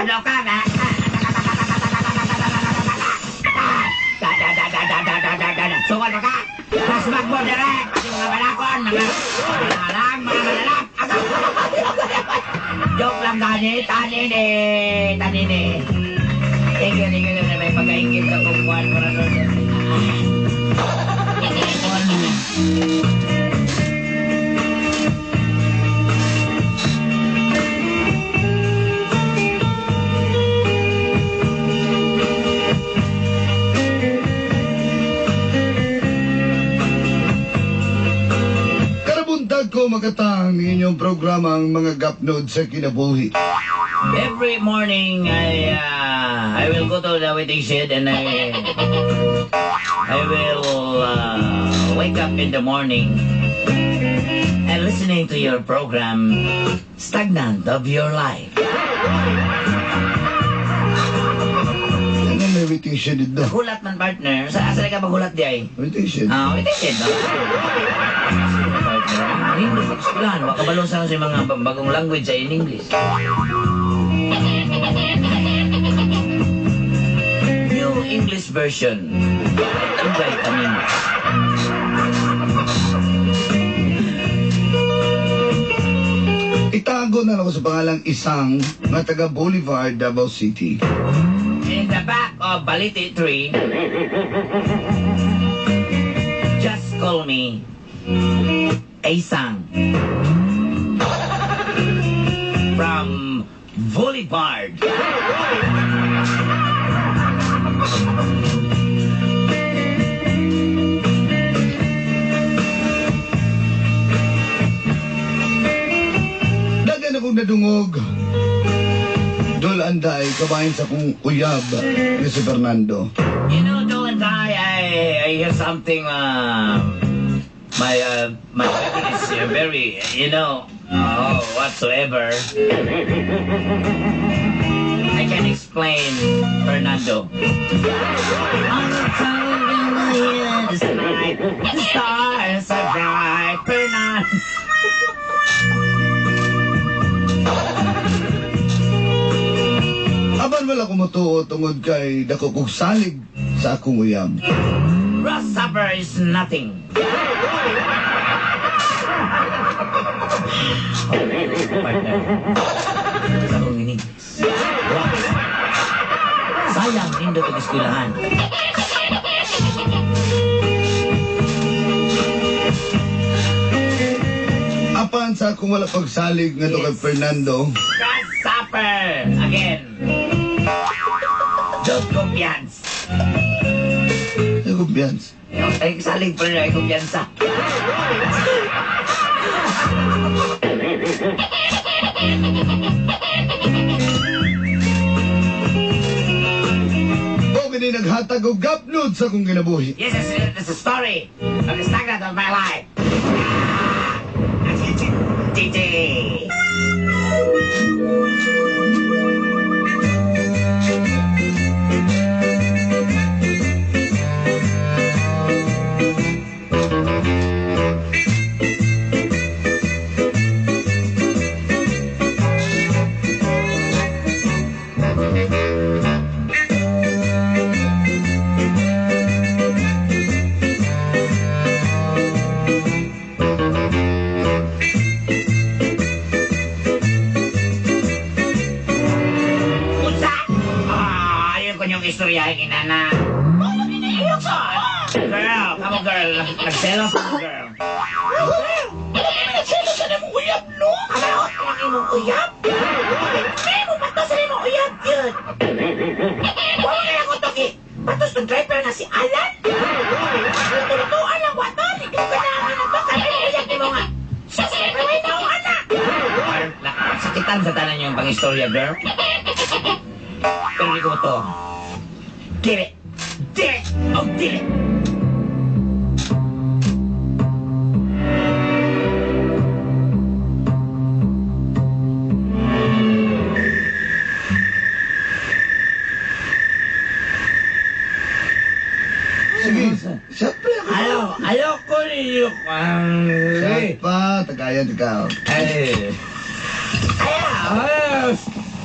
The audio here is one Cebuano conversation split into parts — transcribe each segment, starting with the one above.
Kadlokan, ha? Da da da da da da da da da da. Suwal na ka. Flashback mo direct. Pati mga balakon, mga mga mga malalak. Joke lang gani, tanini, tanini. Thank you, thank you. May pagkaingit sa kung kuwan mo na doon. Karabuntag ko makatang inyong programa ang mga gapnod sa kinabuhi. Every morning, I will go to the waiting shed and I will wake up in the morning and listening to your program, Stagnant of Your Life. Ano may waiting shed dito? Hulat man, partner. Sa asa ka maghulat di ay? Waiting shed? Ah, waiting shed ba? Partner, hindi sa eskwelahan. Wakabalo sa mga bagong language sa in English. New English version. Tugay kami. Itago na lang ako sa pangalang isang nga taga Boulevard, Davao City. In the back of Baliti Tree, just call me Aisang from Boulevard. Dagan akong nadungog. Dol Anday, kabahin sa kong uyab ni si Fernando. You know, Dol Anday, I hear something, my favorite is very, oh, whatsoever. I can explain, Fernando. The stars are bright, Fernando. Apan wala ko motuo tungod kay dako kog salig sa akong uyab. Grasshopper is nothing. Partner. Sa akong in-English. Sayang, nindot ang eskwelahan. Apan sa akong wala pagsalig ngadto kay Fernando. Grasshopper! Again. Don't kumpiyansa. Ay, kumpiyansa. Ay, salig pa rin ay kumpiyansa. O kini naghatag og gapnod sa akong kinabuhi. Yes, it's a story of the stagnant of my life. Titi. Istoryahin inana. Girl, come on girl. Nagselos ako, girl. Wala kami nagselos sa imong uyab, no? Ano? Ang imong uyab? May mo patos sa imong uyab, yun. Wala kaya ko toki. Patos ng driver na si Alan. Luto-lutuan lang wato. Hindi ko ganahan na to. Kami mo uyab ni mo nga. Sa siyempre, may tao, anak. Sakitan sa tanan yung pang-istorya, girl. Pero hindi ko to. Dili! Dili! Oh, dili! Sige, siyempre ako. Ayaw, ayaw ko ninyo. Shut pa, tagayan ikaw. Ay. Ayaw!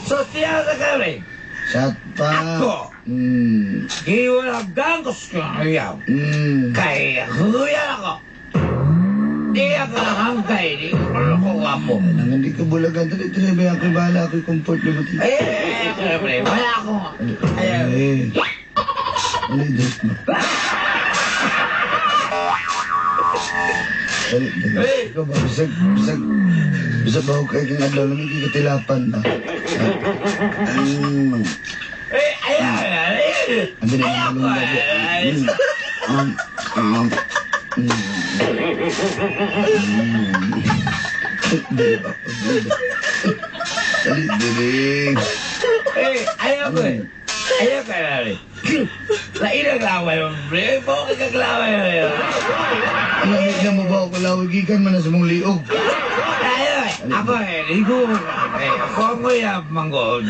Sus, Tiyan sa kare. Shot pa. Ako. Giwalagang ko sa uyab. Kay kuya ako. Di ako nakangkay. Di ko wapo. Nang hindi ka bulagan. Dali, dali ba ako'y bahala. Ako'y comfort niyo. Eh, pre, wala akong... Eh. Dali, dali. Dali, dali. Ikaw ba, bisag, bisag, bisag ba ako kayo kang adlaw lang, hindi ka tilapan ba? Eh, ayaw, ayaw. Ando na yung malunggay. Dali ba? Dali, dali. Eh, ayaw ko eh. Ayaw ka na rin. Lain ang laway mo, pre. Bakit kang laway mo yun? Alam na mo ba ako laway? Gikan man na sa mong liog. Ayaw eh. Ako eh, ligo mo na. Eh, ako ang uyab, manggod.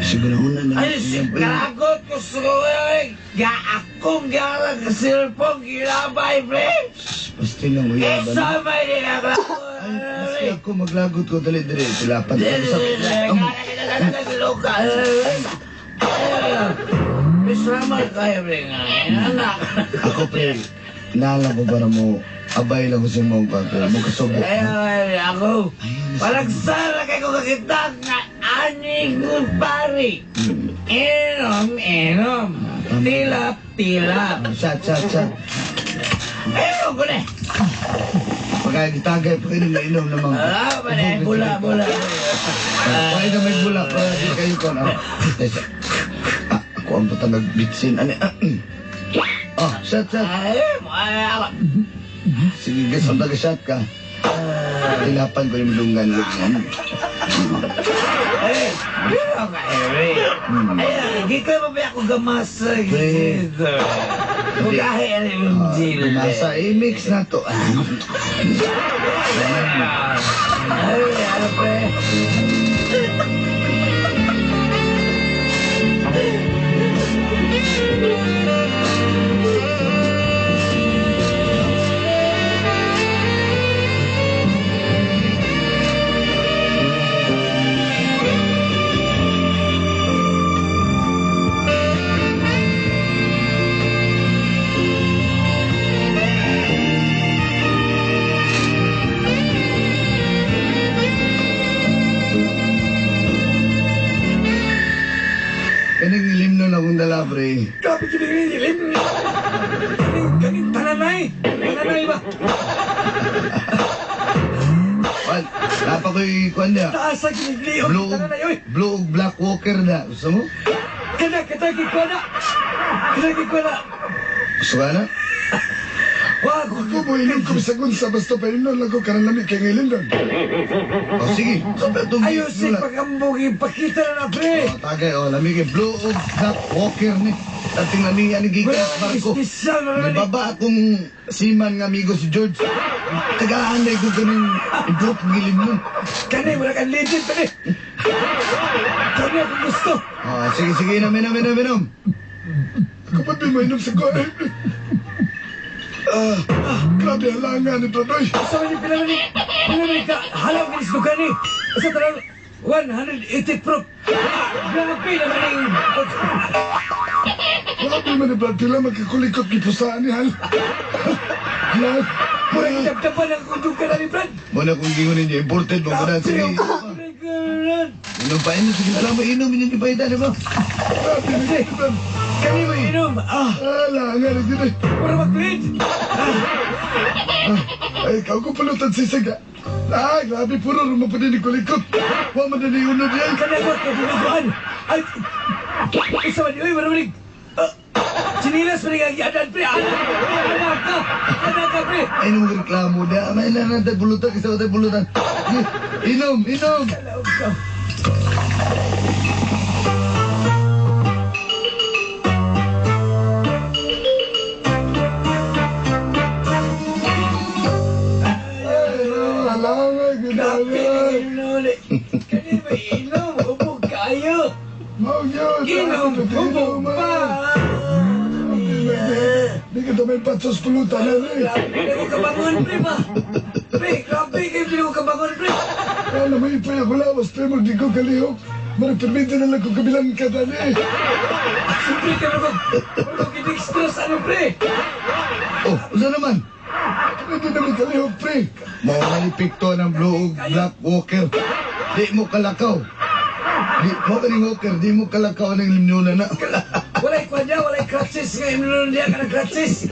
Siguro na lang. Ay, kalagot ko sa kuya. Ga akong galang ka cellphone, gilabay, pre. Basta lang uyaban. Eh, sabay nila ako. Ay, basta ako maglagot ko. Dali, dali. Tilapan. Salamat kayo, pre. Anak. Ako, pre. Naalam ko para mo. Abay lang ko sa mong kante. Mo kasubo. Ay, ako. Parang sana kayo kakita nga aning pari. Inom, inom. Tilap, tilap. Shot, shot, shot. Inom ko na. Pagkagitagay, pag inom na inom namang. Ah, pala, bula, bula. Pwede na may bula. Para di kayo kon. Ako ang butang nagbitsin. Ano? Oh, shot, shot. Ay, ay, Sige, guys, ang taga-shot ka. Tilapan ko yung lunggan. Eh, pero ka, eh. Ay, di ka ba ako gamasa? Bugahe, ano yung deal? Gamasa, i-mix na to. Ay, ano, pre? Kaning ilim nun akong dala, pre. Grabe kini ilim. Kaning kaning tananay. Tananay ba? Wan, napa ko'y kuwan niya. Taas sa kini liog Blue, tananay oy. blue ug black walker na. Gusto mo? Kana kita gikuha na. Kana gikuha na. Gusto ka na? Wag Ako mo inom ko bisag unsa basta painom lang ko karon lami kay ngilin doon. Oh, sige. Sabi itong Ayusin pag-ambog ipakita na na pre. Oh, tagay, oh, lami kay blue ug black walker ni. Dating lami yan ni gikas barko. Espesyal na naman eh. Baba akong seaman nga amigo si George. Tagaan na ko kaning improve gilim nun. Kani wala kang legend kani. Kani akong gusto. Oh, sige, sige, inom, inom, inom, inom. Ako pa di mainom sa kuan. Ah, grabe ang langan ni Brad. Oy. Sa man yung pila man ni ka halaw kinis lugar ni. Sa tanang 180 proof. Grabe naman yung Grabe man ni Brad, pila magkakulikot gipusaan ni Hal. Hal. Mura kitap-tapan ang kundong ka na ni Brad. Muna kung gingon ninyo, imported mo ko na. Sige. Inom pa, inom. Sige, alam mo, inom. Inom yung paita, di ba? Grabe ni Brad. Kani mo inom. Ah, Ah, langan ni Brad. mura magtulit. Ay, ikaw ko pulutan sisig. Ah, grabe puro rumo pa din ni kulikot. Wa man na ni unod yan. Kani ako kay dinuguan. Ay, isa man, uy, mura manig. Chinilas man ang giadan pre. Anak pre, anak ka. Anak ka pre. Ay, nung reklamo na. May na natin pulutan, kasi tayo pulutan. Inom, inom. Kalaog ka. Ay, halangan, Grabe grabe. inom ulit. Kani mo inom, hubog kayo. Mao yun. Inom, hubog pa. Di ka may patsos pulutan na rin. Grabe na ko kabangon, pre ba? Pre, grabe kayo hindi ko kabangon, pre. Ano may ipay ako lawas, pero di ko kalihok. Marag perminti na lang kung kabilang ka, dali. Siyempre ka mo kung stress ano, pre. Oh, usa naman. Hindi namin kalihok, pre. Mao na ni Picto ng Blue ug Black Walker. Di mo kalakaw. Di mo kaning walker, di mo kalakaw ng limnyuna na. Walay kwan niya, walay crutches nga imnon niya ka ng crutches.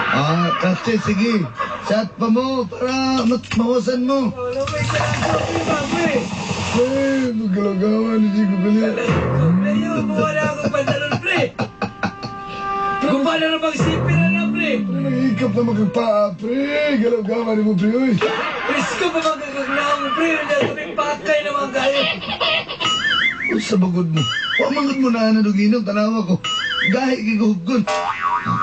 Ah, kasi sige. Shot pa mo para mawasan mo. Wala may kalakaw, pre, ba, pre. Pre, magalagawan, hindi ko kaliya. Pre, yun, wala akong pantalon, pre. Kumpa na lang sipir na na, pre. Pre, nangihikap na magpaa, pre. Galagawan mo, pre, uy. Presko pa magkakagnaong, pre. Hindi kami pakay naman kayo. Sa bagod mo. Wa man gud mo na ano ginom tanawa ko. Gahi kay guhuggon.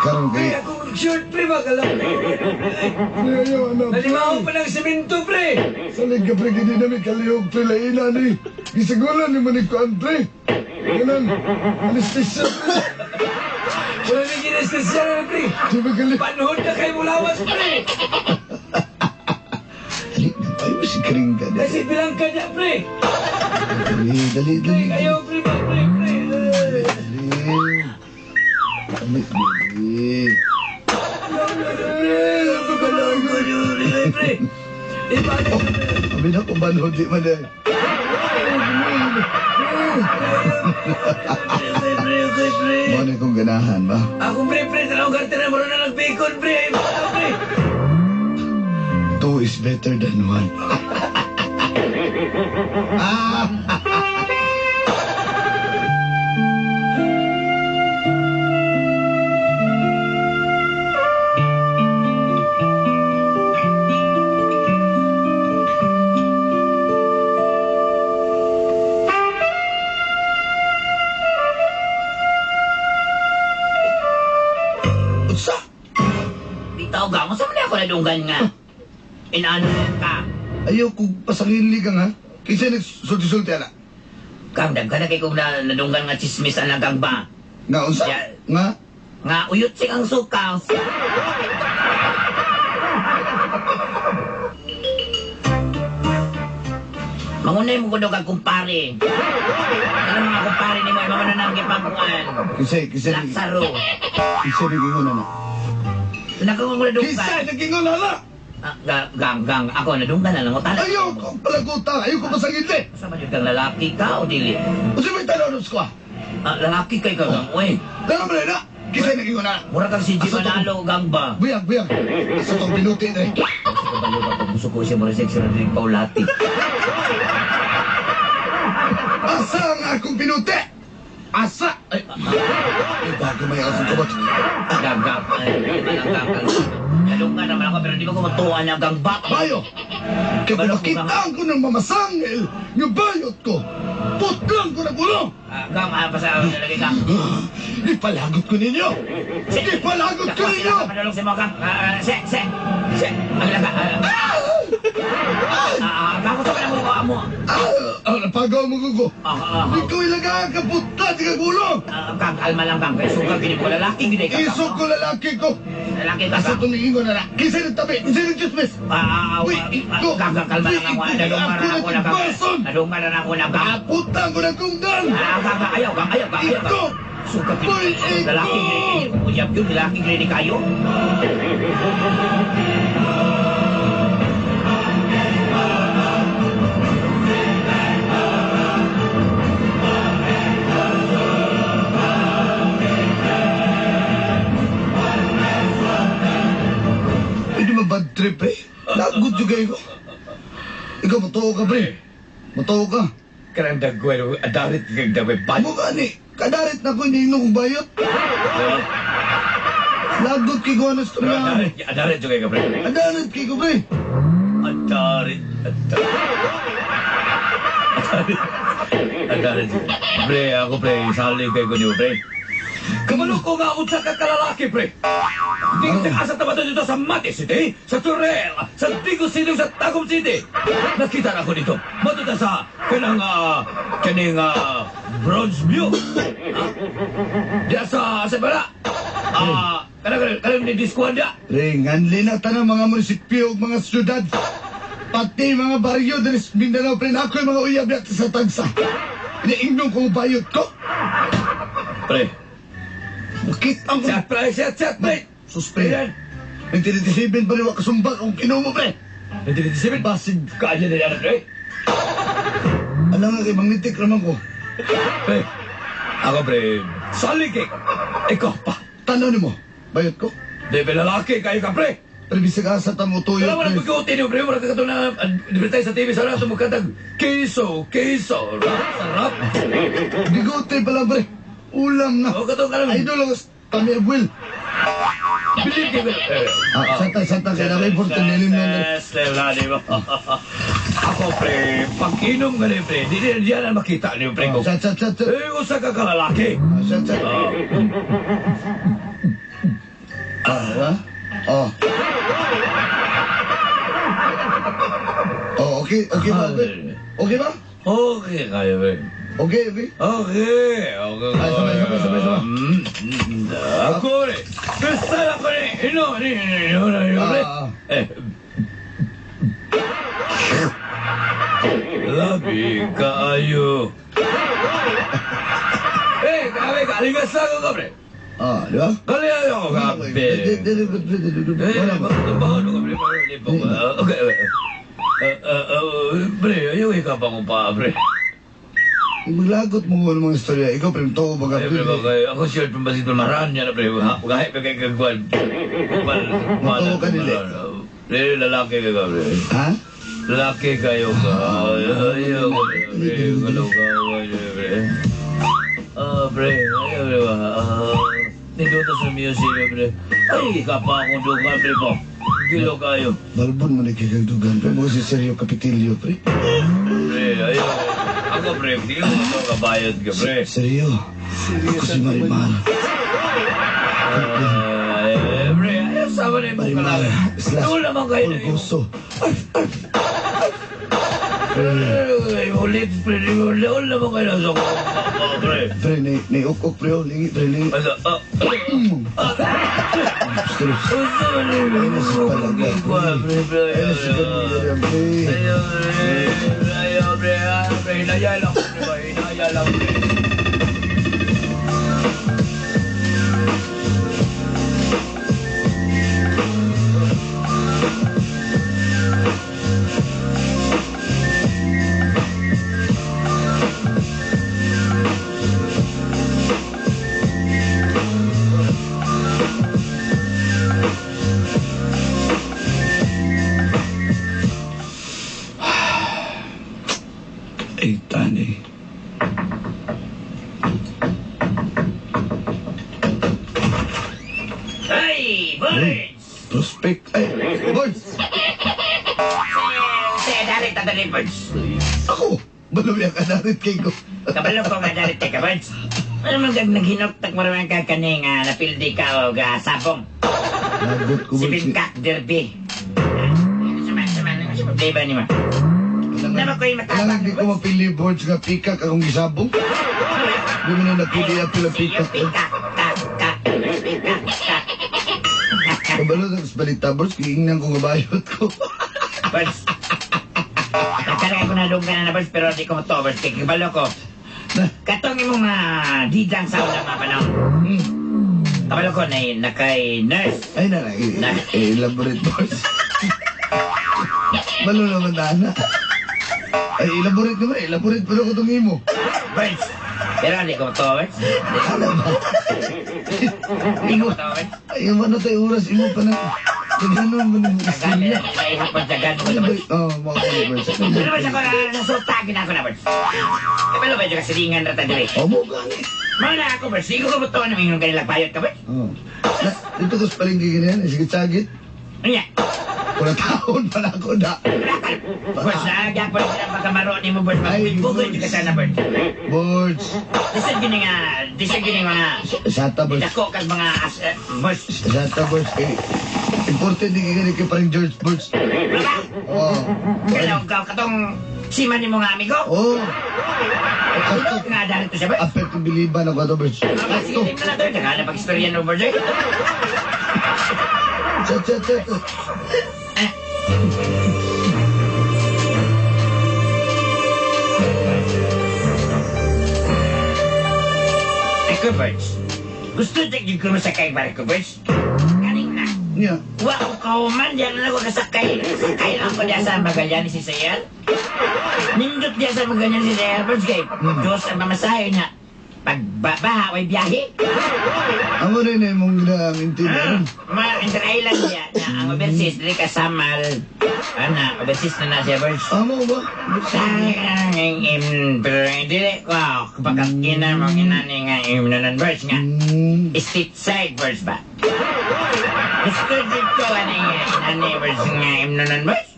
Karon Pre, kay akong short, pre, magalang. Pre, ayaw, anak, pre. Nalimaho pa ng simento, pre. Salig ka, pre, hindi namin kalihok, pre. Laina ni. Gisagulan ni Manikuan, pre. Ganun. Anesthesia, pre. Wala ni kinesthesia na, pre. Di ba kalihok? Panhod na kay mulawas, pre. Dali na tayo si Kringga. Dali, Kasi bilang ka niya, pre. dali, dali. Pre, Dali. kayo, pre, ba, pre, pre. Dali. Dali. Pre, pre. Ipano, Abi na ko banhod di man eh. pre, pre, pre, pre. Mo na kong ganahan ba? Ako, pre, pre, tanong kartera mo na nagbacon, pre. Ay, baka, pre. Two is better than one. Ah! Unsa? Bitaw gang, unsa man ako nadunggan nga? Inaano ka? Ayaw kong pasangili ka nga. Kinsa nagsulti-sulti ana? Kang daghan na kay kong na, nadunggan nga chismis ana gang ba? Nga unsa? Yeah. Nga? Nga uyot sing ang suka. Mangunay mo kuno kag kumpare. Ano mga kumpare nimo ay mga nang gipagkuan. Kinsa kinsa Laksaro. kinsa nagingon ana? Nakakuha ko nadunggan. Kinsa nagingon ana? Ah, gang, gang, ako nadunggan na lang. Utala. Ayaw kong palaguta, ayaw kong pasangili. Sa man kang lalaki ka o dili? Unsa may tanong ko? Ah, lalaki kay ka gang, oy. Dalo mo na. Kinsa nagingon ana? Mura kang si Asa to? Manalo gang ba? Buyag, buyag. Asa tong pinuti na eh. Sa kabalo ka pag gusto ko siya mura sex Rodrigo Paulati. Asa ang akong pinuti? Asa? Ay, ay bago may akong kamot. Gang, gang. Ay, gang, gang, gang. Nadunggan naman ako pero di ko matuwa na gang ba. Bayo! Kaya kung Balo, makita ko ng mamasangil, yung bayot ko, putlang ko ng ulo! Ah, gang, ah, basta lalaki gang. Ipalagot ko ninyo! Ipalagot ko ninyo! Padulong si mo gang. Ah, ah, se, se, se. Ang laga. Ah, ah, ah, ako sa mo mo. Ah, ah, napagaw mo ko. Ah, ah, ah. Ikaw ilaga ka putla, di ka gulong! Ah, gang, kalma lang gang. Kay sugal gini ko lalaki gini ka. gang, Isok ko lalaki ko! Lalaki ka. Asa gang. tumingin na na? Kinsa ng tabi? Kinsa ng chismis? Ah, ah, ah, Uy, ah, ikaw! gang, gang, kalma lang ako. Uy, Nadunggan na ako na gang. Person! Nadunggan na ako na gang. Ah, putang ko ng kunggan! Ah, gang, gang, ayaw, gang, ayaw, gang, ayaw, gang. Ikaw! Sugal gini. Uy, ikaw! Lalaki gini. Uyab yun, lalaki gini kayo. Hindi ma bad trip eh. Lagot juga ko. Ikaw, matuo ka pre. Matuo ka. Karang dagway, adarit kag dagway, Amo gani. Kadarit na ko hindi kong bayot. Lagot kay ko anas Pero na. adarit, adarit juga ka, pre. Adarit kay ko pre. Adarit, adarit. Adarit. Adarit. Pre, ako pre, salig kay ko niyo, pre. Kabalo ko nga unsa ka kalalaki, pre. Di ka asa tabato dito sa Mati City, sa Turel, sa Digos City, sa Tagum City. Nakita na ako dito. Matuta sa kanang kaning Bronze View. Ah, diya sa bala. Ah, kanang kanang ni Discuan diya. Pre, nganli na tanang mga munisipyo ug mga syudad. Pati mga baryo diri sa Mindanao, pre, na ako'y mga uyab dito sa tagsa. Iniingnon kong bayot ko. Pre, Makita ko. Shot, pre, shot, shot, pre. Sus, pre. 1987 pa rin wakasumbag ang kinumo, pre. 1987? Basig. Kaya na yan, pre. Ano nga kay magnetic raman ko. Pre, ako, pre, salig eh. Ikaw pa. Tanaw nimo, bayot ko. Di ba lalaki kayo ka, pre? Pero bisag asa ta mo tuyo, Wala mo na pre. pagkakuti niyo, pre. Wala ka katong na advertise sa TV sa lahat. Magkatag, keso, keso, rap, sarap. Bigote pala, pre. Ulam na. O katong ka lang. Idol ako sa Tami Abuel. Bilib kayo. Eh, Ah, santa, santa. Kaya na may important nilim na. Ako, pre, pag-inom ka niyo, pre, di di yan ang makita niyo, pre. Sat, sat, sat, sat. Eh, usa ka kalalaki. Ah, Sat, sat. Ah. Ah, oh. Oh, okay, okay ba? Okay, okay ba? Okay kayo, pre. Okay, okay. Okay, okay. Ay, sabay, sabay, sabay, sabay. Ako, pre. Kristal ako ni. Ino, ni, ni, ino, ino, pre. Ah, ah. Eh. Labi kaayo. Eh, kami, kaligas lang ako, pre. Ah, di ba? Kaligas ako, kape. Di, di, di, di, di, di, di, Eh, wala ba? bakit ba ako, pre? Okay, okay. Pre, ayaw ikaw pa kong pa, pre. Maglagot mo ng mga istorya. Ikaw, pre, to, baga, Ay, pre, baka, ako sure, pambasit na maran niya na, pre. Kahit pa kay kagwan. Matuwa ka nila. Pre, lalaki ka ka, pre. Ha? Lalaki kayo ka. Ayaw ko, pre. Kalaw ka, pre. Ah, pre, ayaw, pre. Ah, nindot sa music, pre. Ay, kapa akong dugan, pre, po. Gilo kayo. Balbon mo na kikagdugan, pre. Mo si Sergio Capitillo, pre. Pre, ayaw. Ako, pre, hindi ko ito kabayad ka, pre. Sergio. Ako si Marimar. Eh, pre, ayaw sama na yung Marimar. Slash. Doon naman kayo na yung... Pulgoso. Ay, ulit, pre. Doon naman kayo na sa pre. Pre, ni, ni ukok, pre. oh. Lingi, pre, lingi. Asa, ah, Stress. usa man yung Ay, nasa palaga, pre, pre, Ay, nasa palaga, pre. Ayaw, pre, ayaw, pre, ayaw, pre, hinaya lang, pre, hinaya lang, pre. Ay, tani. Hey, birds! Prospect. Ay, boys! Sa dalit na dali, birds. Ako! Baluya ka na rin kay ko. Kabalo ko nga dalit ka, birds. Ano man kag naghinoktak mo naman ka kaning napildi ka og sabong. Lagot ko, Si boys. Bimkak Derby. Sama, sama, ano sa problema ni ma? Naman ko yung matapang, Alam, di ko mapili, boys, nga pikak akong gisabong. Di mo na napili ang pila pikak. eh. Pikak, kak, kak, pikak, kak. Kabalo sa balita, boys, kiingnan ko nga bayot ko. Birds. Nagkarga ko na lungga na birds, pero di ko mo to, birds. Kay kabalo ko. Katong imong didang sa unang mga panahon. Kabalo ko na nakay nurse. Ay, na, elaborate, boys. Balo naman na, na. Ay, elaborate naman, elaborate pero ko itong imo. Birds. Pero di ko mo to, birds. Ano ba? Di ko mo to, birds. Ay, yung ano tayo oras, imo pa na. Ganun mo na mo Dagan, istorya. naihapon dagan mo Ano to, ba? birds. Oh, mga ko, boys. Pero ba sa ko na nasuta, ginako na, birds. Kabalo ba yung kasilingan rata diri? Oh, mo gani. Mga na ako, birds. Di ko mo to, ano yung ganila bayot ka, birds? Oh. Na, dito ko sa palengke ganyan, sigit-sagit. Ano niya? Kuna taon pala ako na. Birds, naagya po sila pagkamaro ni mo, birds. Ay, Magbugoy birds. ka sana, birds. Boards. Disag gini nga, disag gini mga Sata, boards. dako kag mga as, birds. Sata, boards. Eh, important din kay kay parang George Boards. Wala ba? Oh. Kailangan ka katong siman ni mga amigo. Oh. Kato. Nga dahil to siya, birds. Apet biliban ako ato, boards. Mga sige mo na to, naghanap pag istorya no, birds. eh. Chat, chat, chat. birds. Gusto jud ko masakay barko, birds. Kaning na. Niya. Wa ko kauman diyan na ko kasakay. Sakay lang ko diya sa Magallanes si Sayel. Nindot diya sa Magallanes si Sayel, birds kay. Diyos ang mamasahe niya. Pagbabaha, way biyahe. Amo rin eh, mong ginaintindihan. Mga inter-island niya na ang overseas, dili ka Samal. Ana, overseas na na siya, birds. Amo ba? Dili ko, pagkakina mo inani nga imnanan birds nga. State side birds ba? Gusto dito ko ani inani birds nga imnanan birds?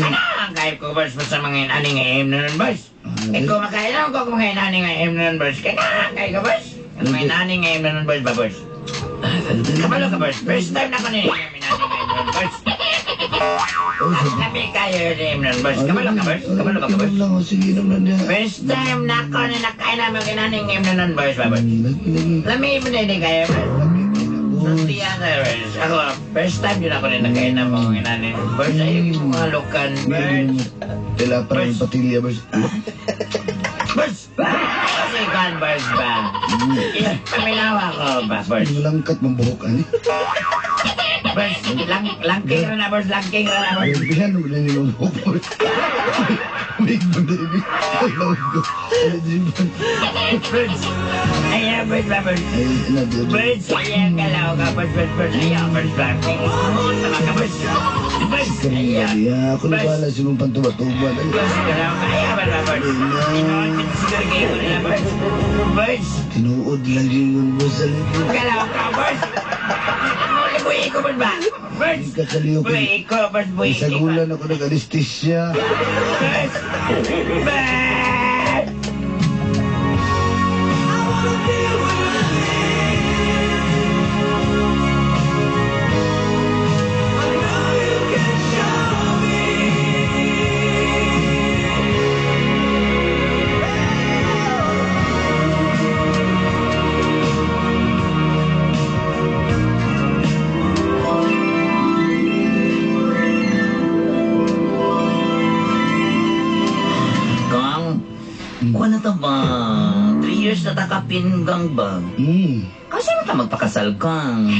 Ano ang kaya ko birds mo sa mga inani nga imnanan birds? Ikaw makailan ko kung mga inani nga imnanan birds. Kaya kaya ko birds? Ang mga inani nga imnanan birds ba birds? Kabalo ka birds. First time na ko nini nga inani nga imnanan birds. Labi kayo ni imnanan birds. Kabalo ka birds? Kabalo ka birds? Lang, sige naman niya. First time na ko ni nakain na mga inani nga imnanan birds ba birds? Lagi, lagi. Lami mo na hindi kayo birds. Lami kayo na, boss. Sultihan na birds. Ako, first time yun ako ni nakain na mga inani. Birds, ayaw yung mga lukan birds. Tila pa rin patilya, birds. Birds! Kasi kan birds ba? Paminawa ko ba, birds? Malangkat mong buhok, ani. Birds, langking ra na, birds, langking ra na, birds. Bihan mo na nila buhok. Big mo din. Ay, love ko. Birds! Ayaw, birds ba, birds? Ay, na, di. Birds, ayaw kalaw ka, birds, birds, birds. Ayaw, birds, ba? Sama ka, birds. Birds, ayaw. Kaya ako na bahala sa mong pantuba-tuba. Birds, kalaw ka, ayaw, birds, ba, birds. Tinuod, siguro kayo ko nila, birds. Birds, Tinuod lang yung boss. kalaw ka, birds. Muli, buhi ko, birds ba? Birds! Kakaliw ko. Buhi ko, birds, buhi ko. Isagulan ako nag-anesthesia. Birds! Birds! Kang, kuha na ta ba? 3 years na ta kapinggang ba? Kasi na ta magpakasal, Kang.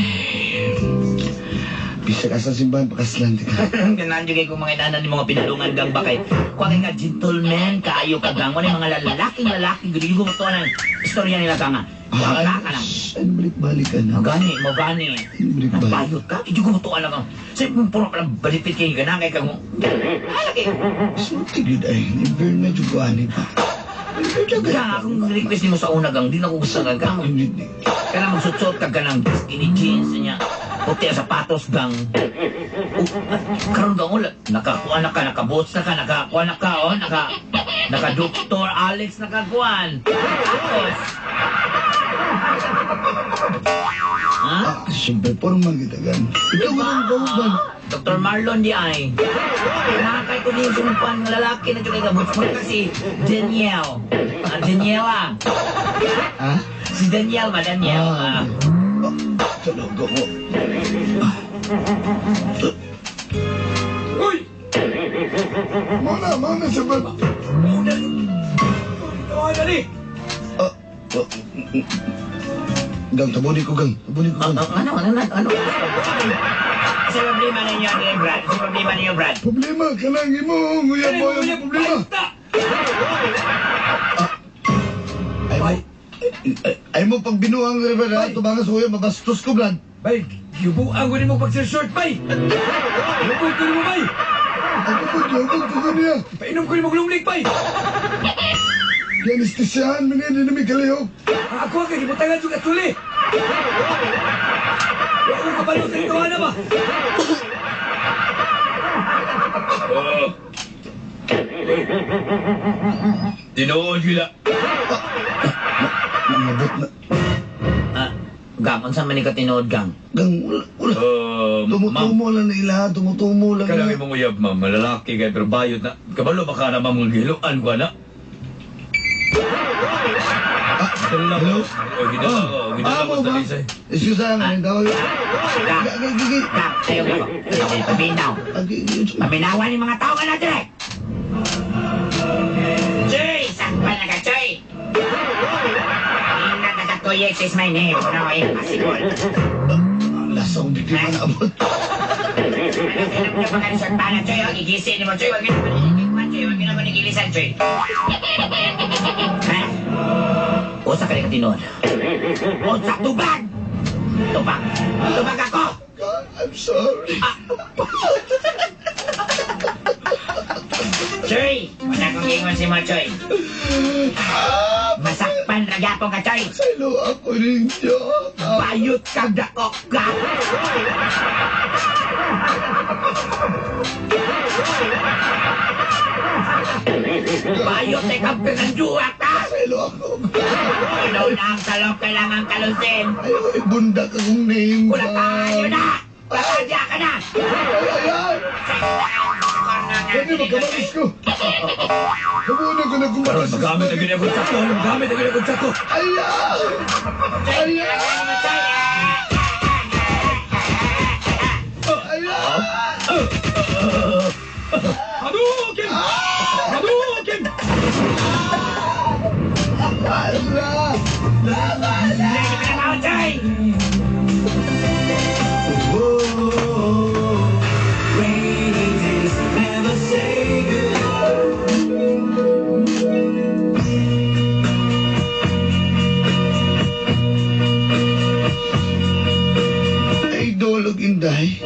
Bisa ka sa simbahan, pakaslan ka. Ganan jud kay kung mga inanan ni mga pinulungan gang ba kay kuha kay nga gentleman kaayo ka gang wala mga lalaking lalaki gud ko to ang istorya nila kang. Kuha ka ka lang. Ay, balik-balik ka na. Magani, magani. Balik-balik. Nagbayot ka, di ko matuan lang. Sa puro ka lang balipit kay ganang kay kang. Ay, lagi. Sulti gyud ay, never na jud ko ani pa. Gang, akong request nimo sa una gang, di na ko gusto gang. Gang, kana magsutsot ka ganang skinny jeans niya. Puti ang sapatos gang. Karon gang wala. Nakakuha na ka, nakabots na ka, nakakuha na ka, oh, naka Dr. Alex nakakuan. Tapos. Ha? Ah, siyempre, porma kita gan. Ikaw ba ang kauban? Dr. Marlon di ay. Nakakay ko din sumpan ng lalaki na kay kabuts mo kasi Danielle. Ah, Daniela. Ha? Si Danielle ba? Danielle. Ah, talaga ko. Uy! Muna, muna si Brad. Muna! Tawagan ni! Ah, ah, Gang, tabuni ko, gang. Tabuni ko, gang. Ano, ano, ano, ano? Sa problema ninyo, Brad. Sa problema ninyo, Brad. Problema ka lang imo, nguya mo yung problema. Ay mo, ay mo pag binuang river na, tubangas ko yun, mabastos ko, Brad. Bay, yubuan ko nimo pag short, bay! Yubod ko nimo, bay! Ako po, yubog ko ko niya. Painom ko nimo lumlik, bay! Di-anestesyahan, mini, di nami kalihok. Ako kay gibutangan jud atuli. Wa ko kabalo sa itawana ba? Tinuod yun na. Nangabot na. Ah, gang, unsa man ni ka tinuod, gang? Gang, wala, wala. Tumutumo lang na ila, tumutumo lang Kanang na. imong uyab, ma'am, malalaki kay pero bayot na. Kabalo baka na ma'am giluan ko na. Hello? Oh, gidala ko, gidala Ah, ko mo sa ba? Lisay. Excuse ah, ngayon tawag. Gang, Gigi, gang, ayaw ko. Paminaw. gigi. Paminawan ni mga tao ka na dire. Choy, sakpan na ka, Choy. Ina ka 2 years. DX is my name. No, impossible. Lasa kong biktima na abot. Ano pa ka resort pa na, Choy? Oh, gigising mo, Choy. Wag yun naman inigwan, Choy. Wag yun naman igilisan, Choy. Ha? Usa ka rin katinon. Usa, tubag! Tubag! Tubag ako! God, I'm sorry. Choy! Wala kong ingon si mo, Choy. Masakpan ra gyapon ka, Choy. Silo ako ninyo. Bayot kag dako ka! Bayot ay kang pinanduwa ka! Silo ako. Ikaw na ang salop, kailangan kalusin. Ayaw, ibundak akong name. Kulatahan yun na! Kakadya ka na! Ay, ay, ay! Pwede magkamalis ko. Habuna ko na Karon kumakas. magamit ang gini akong tsako, magamit ang gini akong tsako. Ayaw! Ayaw! Ayaw! Hadouken! Hadouken! Ala! Tama na! Rainy days never say goodbye. Ay, dolog inday.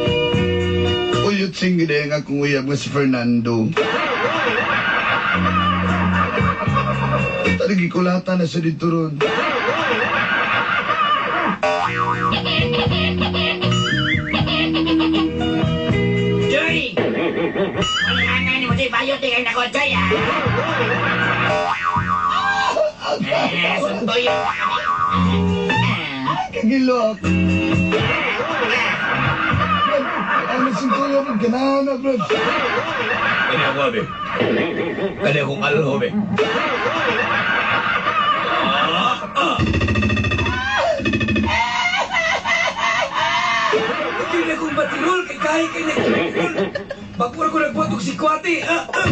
Uyot sing gede nga akong uyab nga si Fernando. Tari gikulatan na siya dito ron. Joy! Ano nga ni mo, Joy? Bayot eh, nako, Joy, ah! Eh, suntoy yun. Ay, kagilok. Ano sintuyo mo? Ganahan na, bro. Kani ako, be. Kani akong alho, be. Kini akong batirol kay kahi kay nagtirol. Bagpura ko nagbuhat og sikwate. Ah, ah.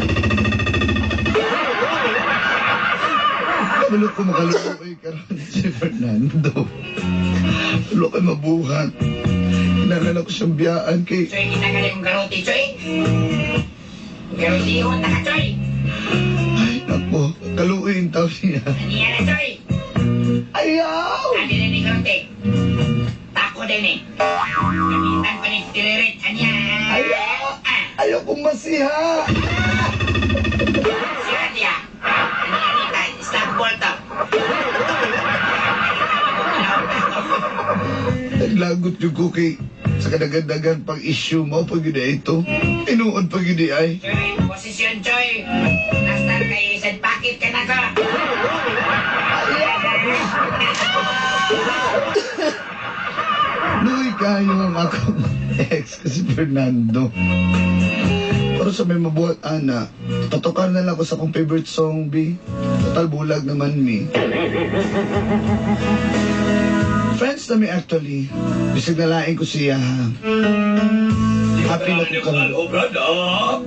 Kabalo ko makaluoy karon si Fernando. Kabalo ko mabuhat. Kinahanglan ako siyang biyaan kay Choy, kita ka kong karuti, Choy. Karutihon na ka, Choy. Ay, nako. Kaluoy yung tao niya. Aniya na, Choy. Ayaw! Ani na ni karuti. Tako din eh. Gamitan ko ni tiririt. Aniya. Ayaw! Ah, Ayaw kong masiha! siya niya. Aniya nita. Stop ball to. Naglagot yung ko kay sa kadagadagan pang issue mo pag yun ito. Tinuod pag yun ay. Choy, posisyon, Choy. Nastar kay isang packet ka na ko. Luy kayo ang akong ex kasi Fernando. Pero sa may mabuhat, ana, patukar na lang ako sa akong favorite song, B. Total bulag naman, mi. Friends na mi actually. Bisag nalain ko siya, ha. Happy na ko karon. Alho, brad. Ah.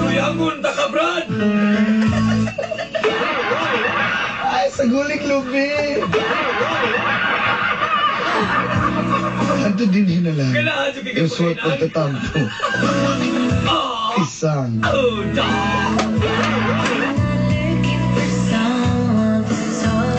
Luyangon ta ka, brad. Ay, sa guling lubi! Anto din hinala. Kailangan yung Yung suot pagtatampo. Ah. Isang Oh, da. Looking for